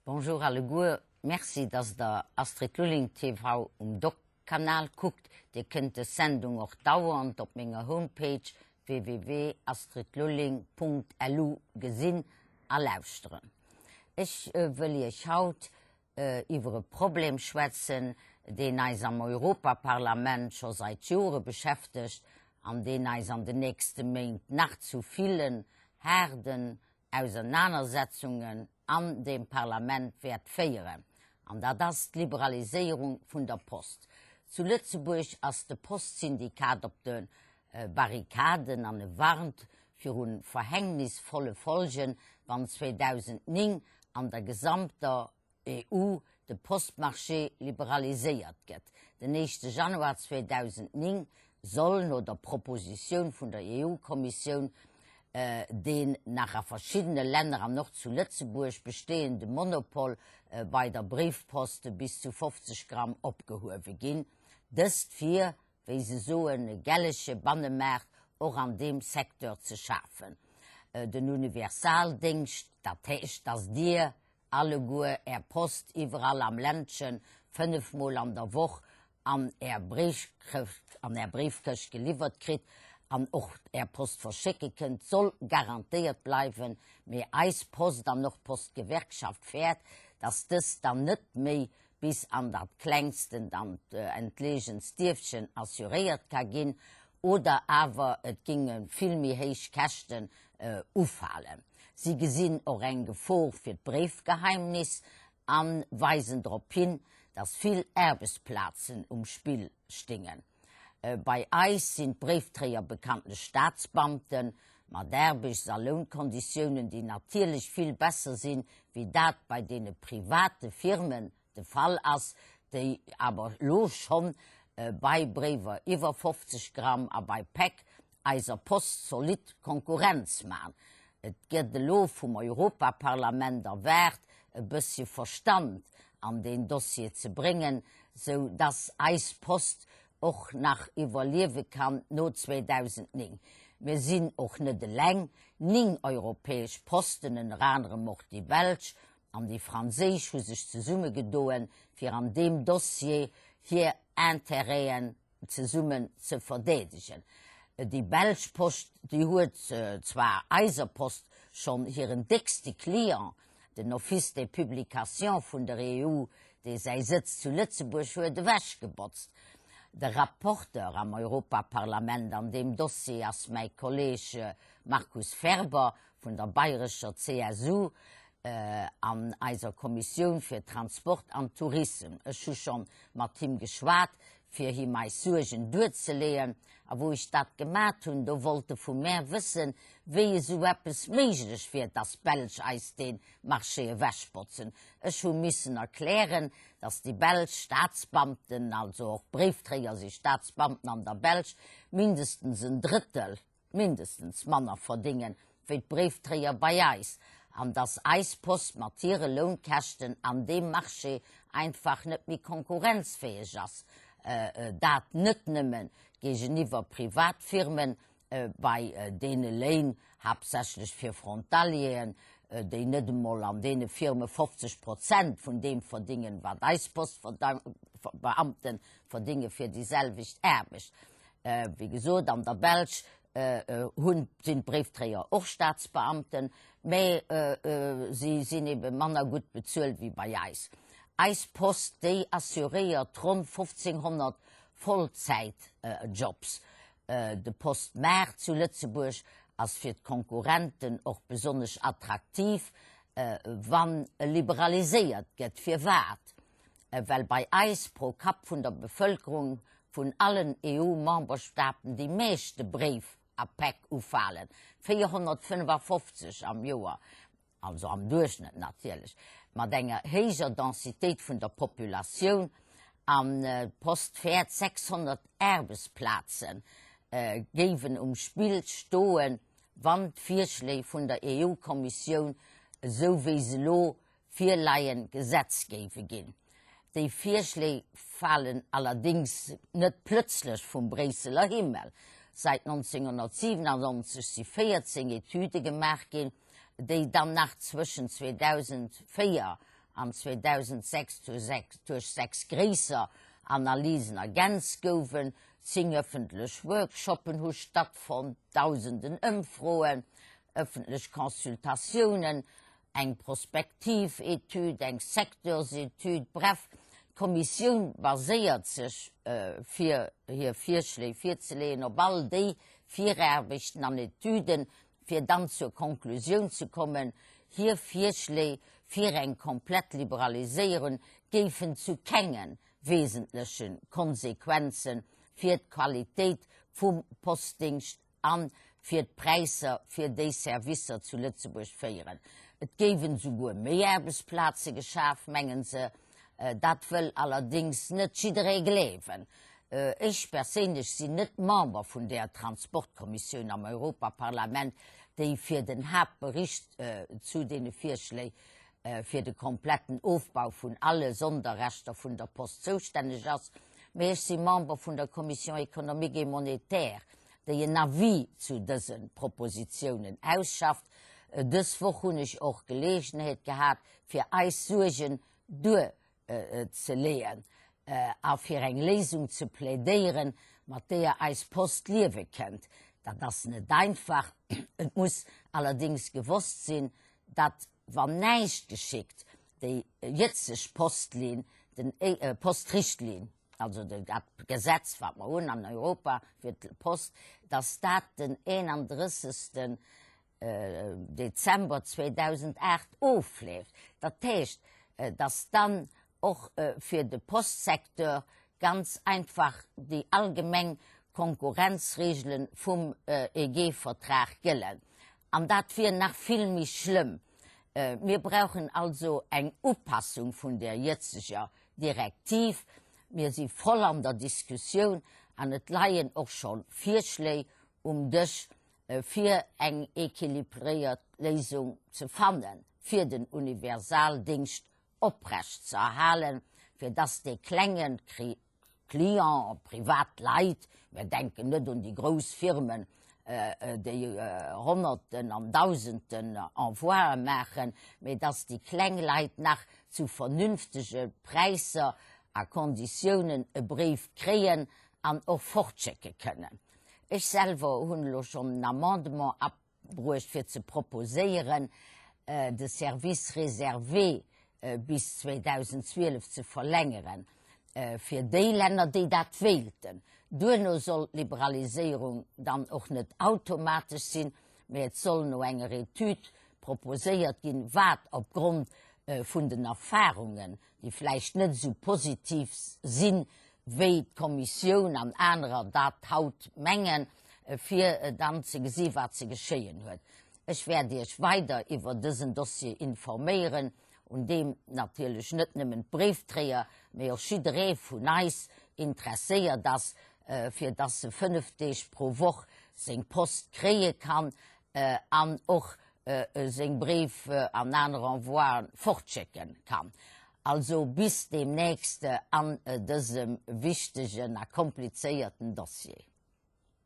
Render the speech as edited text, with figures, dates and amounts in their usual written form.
Bonjour alleguer, merci dass der Astrid Lulling TV um Doc Kanal kuckt. Dir kënnt des Sendung och dauernd op menger Homepage www.astridlulling.lu gesinn a lauschteren. Ech wëll iech haut iwwer e Problem schwätzen, deen eis am Europaparlament scho seit Jore beschäftegt an deen eis an den nächste Méint nach zu villen haarden Ausernanersetzungen an deem Parlament wäert féieren, an dat ass d'Liberaliséierung vun der Post. Zu Lëtzebuerg ass de Postsyndikat op de Barrikaden an e warnt viru verhängnisvolle Folgen, wann 2009 an der gesamter EU de Postmarché liberaliséiert gëtt. Den éischte Januar 2009 soll, no der Propositioun vun der EU-Kommissioun, deen nach a verschiddene Länner an och zu Lëtzebuerg bestehende Monopol bei der Bréifpost bis zu 50 Gramm opgehuewe ginn, dëst fir, wéi se soen, e gellege Bannemaart och an deem Secteur ze schafen. Den Universaldéngscht, dat heescht, dass Dir alleguer Är Post iwwerall am Ländchen 5 mol an der Woch an Är Bréifkëscht geliwwert kritt an och Är Post verschécke kënnt, soll garantéiert bleiwen. Mee eis Post an och d'Postgewerkschaft fäert, dass dëst dann net méi bis an dat klengsten an entleegenst Dierfchen assuréiert ka ginn oder awer et géinge vill méi héich Käschten ufalen. Si gesinn och eng Gefor fir d'Bréifgeheimnis a weisen drop hin, datt vill Aarbechtsplazen um Spill stingen. Bei eis sinn d'Bréiftréier bekanntlech Staatsbeamten, mat Aarbechts a Lounkonditiounen, déi natierlech vill besser sinn, wéi dat bei deene private Firmen de Fall ass, déi awer elo schonn bei Bréiwer iwwer 50 Gramm a bei Päck eiser Post zolidd Konkurrenz man. Et gëtt elo vum Europaparlament erwaart, e bëssche Verstand an deen Dossier ze bréngen, sou dass eis Post och nach iwwerliewe kann no 2009. Mir sinn och net eleng, 9 europäesch Posten, ënner anerem och déi belsch an déi franséisch, hu sech zesummegedoen, fir an deem Dossier hir Intérêten zesummen ze verdeedegen. Déi belsch Post, déi huet zwar eiser Post schonn hiren déckste Client, den Office des publications vun der EU, dee säi Sëtz zu Lëtzebuerg huet, ewechgebotzt. De Rapporteur am Europaparlament an deem Dossier ass mäi Kolleeg Markus Ferber vun der bayrescher CSU an eiser Kommissioun fir Transport an Tourism. Ech hu schonn mat him geschwat, fir him eis Suergen duerzeleeën. A wou ech dat gemat hunn, do wollt e vu mär wëssen, wéi esou eppes méiglech wier, dass d'Belsch eis dee Marché ewechbotzen. Ech hu missen erklären, dass déi belsch Staatsbeamten, also och d'Bréiftréier si Staatsbeamten an der Belsch, mindestens en Drëttel, mindestens manner verdéngen wéi d'Bréiftréier bei eis, an dass eis Post mat hire Lounkäschten an deem Marché einfach net méi konkurrenzfäeg ass, dat net nëmme géigeniwwer Privatfirmen, bei deene Léin, haaptsächlech fir Frontalieren, déi net emol an deene Firme 50 Prozent vun deem verdingen, wat eis Postbeamte verdinge fir déi selwecht Aarbecht. Wéi gesot, an der Belsch hunn, sinn d'Bréiftréier och Staatsbeamten, mä si sinn ebe manner gutt bezuelt wéi bei eis. Eis Post, déi assuréiert ronn 1.500 Vollzäitjobs. De Postmaart zu Lëtzebuerg ass fir d'Konkurrenten och besonnesch attraktiv, wann e liberaliséiert gëtt. Firwat? Well bei eis pro Kapp vun der Bevëlkerung vun allen EU-Memberstaaten déi meeschte Bréif a Päck ufalen, 455 am Joer, also am Duerchschnëtt natierlech, mat enger héijer Densitéit vun der Populatioun, an d'Post fäert, 600 Aarbechtsplaze géiwen um Spill stoen, wann d'Virschléi vun der EU-Kommissioun, esou wéi se elo virleien, Gesetz géife ginn. Déi Virschléi falen allerdéngs net plëtzlech vum Bréisseler Himmel. Säit 1997 si 14 Etüde gemaach ginn, déi dann nach zwëschen 2004. an 2006 duerch 6 gréisser Analysen ergänzt gouwen. 10 ëffentlech Workshoppen hu stattfonnt, dausenden Ëmfroen, ëffentlech Consultatiounen, eng prospektiv Etüd, eng Secteursetüd, bref, d'Kommissioun baséiert sech, fir hir Virschléi virzeleeën, op all déi Viraarbechten an Etüden, fir dann zur Konklusioun ze kommen, hir Virschléi fir eng komplett Liberaliséierung géifen zu kenge wesentleche Konsequenze fir d'Qualitéit vum Postdingscht a fir d'Präisser fir déi Servicer zu Lëtzebuerg féieren. Et géiwen esouguer méi Aarbechtsplaze geschaf, mengen se. Dat wëll allerdéngs net jidderee gleewen. Ech perséinlech sinn net Member vun där Transportkommissioun am Europaparlament, déi fir den Haaptbericht zu deene Virschléi fir de kompletten Ofbau vun alle Sonderrechter vun der Post zoustänneg ass, mee ech si Member vun der Commission économique et monétaire, déi en Avis zu dëse Propositionen ausschafft. Dës Woch hunn ech och Geleegenheet gehat, fir eis Suergen duerzeleeën a fir eng Léisung ze plädéieren, mat deeër eis Post liewe kënnt. Dat ass net einfach. Et muss allerdéngs gewosst sinn, datt, wann näischt geschickt, déi jëtzeg Postlinn, den Postrichtlinn, also dat Gesetz, wat mer hunn an Europa fir d'Post, datt dat den 31. Dezember 2008 ofleeft. Dat heescht, dass dann och fir de Postsecteur ganz einfach déi allgemeng Konkurrenzregele vum EG-Vertrag gëllen. An dat wier nach vill méi schlëmm. Mir brauchen also eng Upassung vun där jëtzeger Direktiv. Mir si voll an der Diskussioun an et leien och scho Virschléi um Dësch, fir eng equilibréiert Léisung ze fannen, fir den Universaldingscht oprecht ze erhalen, fir dass dee klenge Client, privat Leit, mir denken net un déi grouss Firmen, déi Honnerten an Dausenden Envoie maachen, mee dass déi kleng Leit nach zu vernünftege Präisser a Konditiounen e Bréif kréien an och fortschécke kënnen. Ech selwer hunn elo schonn en Amendement abruecht, fir ze proposéieren, de Service réservé bis 2012 ze verlängeren fir déi Länner, déi dat wéilten. Duerno soll d'Liberaliséierung dann och net automatesch sinn, mä et soll no enger Etüd proposéiert ginn, wat opgrond vun den Erfahrungen, déi vläicht net esou positiv sinn, wéi d'Kommissioun an anerer dat haut mengen, fir dann ze gesi wat ze geschéien huet. Ech wäert Iech weider iwwer dësen Dossier informéieren, un deem natierlech net nëmmen d'Bréiftréier, mee och jidderee vun eis interesséiert ass, fir dass e 5 Deeg pro Woch seng Post kréie kann an och seng Bréif an aner Envoien fortschécke kann. Also bis deemnächst an dësem wichtegen a komplizéierten Dossier.